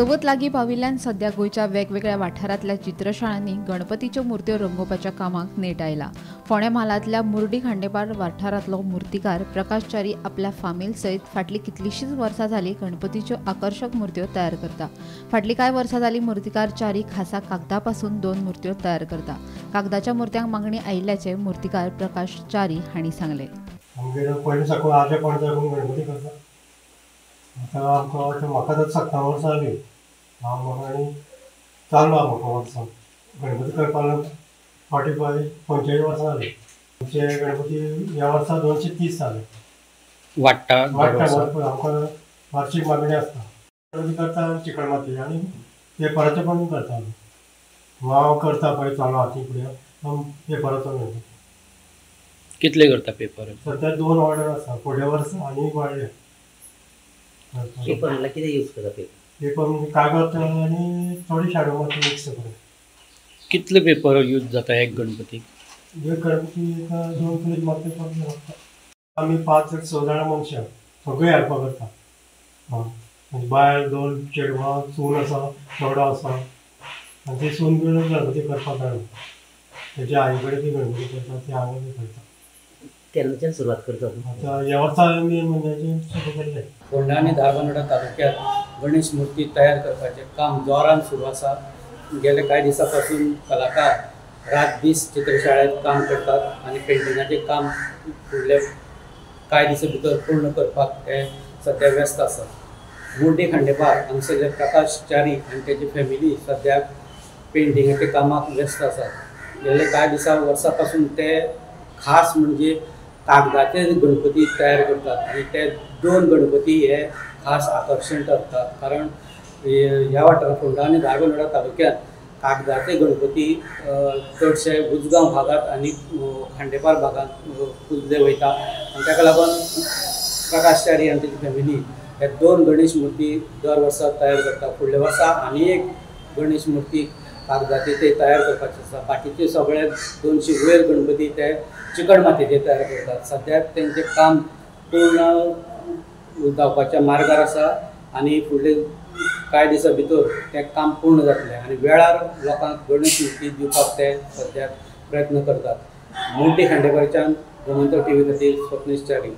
चवथ लागीं पाविल्ल्यान सध्या गोंयच्या वेगवेगळ्या वाठारांतल्या चित्रशाळांनी गणपतीच्यो मुर्त्यो रंगोवपाच्या कामाक नेट आयला. फोंडें म्हालांतल्या मुर्डी खांडेपार वाठारांतलो मुर्तीकार प्रकाश च्यारी आपल्या फामील सयत फाटलीं कितलींशींच वर्सां जालीं गणपतीच्यो आकर्शक मुर्त्यो तयार करता. फाटलीं कांय वर्सां जालीं मुर्तीकार च्यारी खासा कागदा पासून 2 मुर्त्यो तयार करता. कागदाच्या मुर्त्यांक मागणी आयिल्ल्याचें मुर्तीकार प्रकाश च्यारी हांणी सांगलें. आतां आमकां आतां म्हाका आतां 17 वर्सां जालीं हांव म्हाका आनी चालू आहा म्हाका वर्सां गणपती करपाक 45 45 वर्सां जालीं. आमचे गणपती ह्या वर्सा 230 जाले. वाडटा वाडटा भरपूर, आमकां वार्षीक मागणी आसता. गणपती करता चिकण माती आनी पेपराचे पण करता. हांव करता पळय चालू हाती फुडें पेपराचो गणपती. कितले करता पेपर? सद्या 2 ऑर्डर आसा, फुडल्या वर्सा आनी वाडले. पेपर म्हणल्यार कितें यूज करता? पेपर म्हणजे कागद आनी थोडी शाडू माती मिक्स करून. कितले पेपर यूज जाता एक गणपती? एक गणपती 2 किलो माती पेपर लागता. आमी 5 6 जाणां मनशां सगळीं हेल्पां करता. म्हणजे बायल 2 चेडवां, सून आसा, चेडो आसा आनी ती सून बीन गणपती करपाक जाणा. तेच्या आई कडेन ती गणपती करता, ती हांगा बी करता. केन्नाच्यान सुरवात करता? आतां ह्या वर्सा आमी म्हणजे सुरू केल्लें. फोंडा आनी धारबांदोडा तालुक्यात गणेश मूर्ती तयार करपाचें काम जोरान सुरू आसा. गेले कांय दिसां पासून कलाकार रात दीस चित्रशाळेंत काम करतात आनी पेंटिंगाचें काम फुडले कांय दिसां भितर पूर्ण करपाक ते सद्या व्यस्त आसात. मुर्डी खांडेपार हांगसरले प्रकाश च्यारी आनी तेजी फॅमिली सद्या पेंटिंगाच्या कामाक व्यस्त आसात. गेले कांय दिसां वर्सां पासून ते खास म्हणजे कागदाचे गणपती तयार करतात आनी ते 2 गणपती हे खास आकर्शण ठरतात. कारण ह्या वाठारांत फोंडा आनी धारबांदोडा तालुक्यांत कागदाचे गणपती चडशे उजगांव भागांत आनी खांडेपार भागांत पुजले वयता आनी ताका लागून प्रकाश च्यारी आनी तेजी फॅमिली हे 2 गणेश मूर्ती दर वर्सा तयार करता. फुडल्या वर्सा आनी एक गणेश मूर्ती कागदाचे ते तयार करपाचे आसा. बाकीचे सगळे 200 वयर गणपती ते चिकण मातयेचे तयार करतात. सद्याक तेंचें काम पूर्ण जावपाच्या मार्गार आसा आनी फुडले कांय दिसां भितर तें काम पूर्ण जातलें आनी वेळार लोकांक गणेश मूर्ती दिवपाक ते सद्याक प्रयत्न करतात. मुर्डी खांडेपारच्यान गोमंतक टीव्ही खातीर स्वप्नेश च्यारी.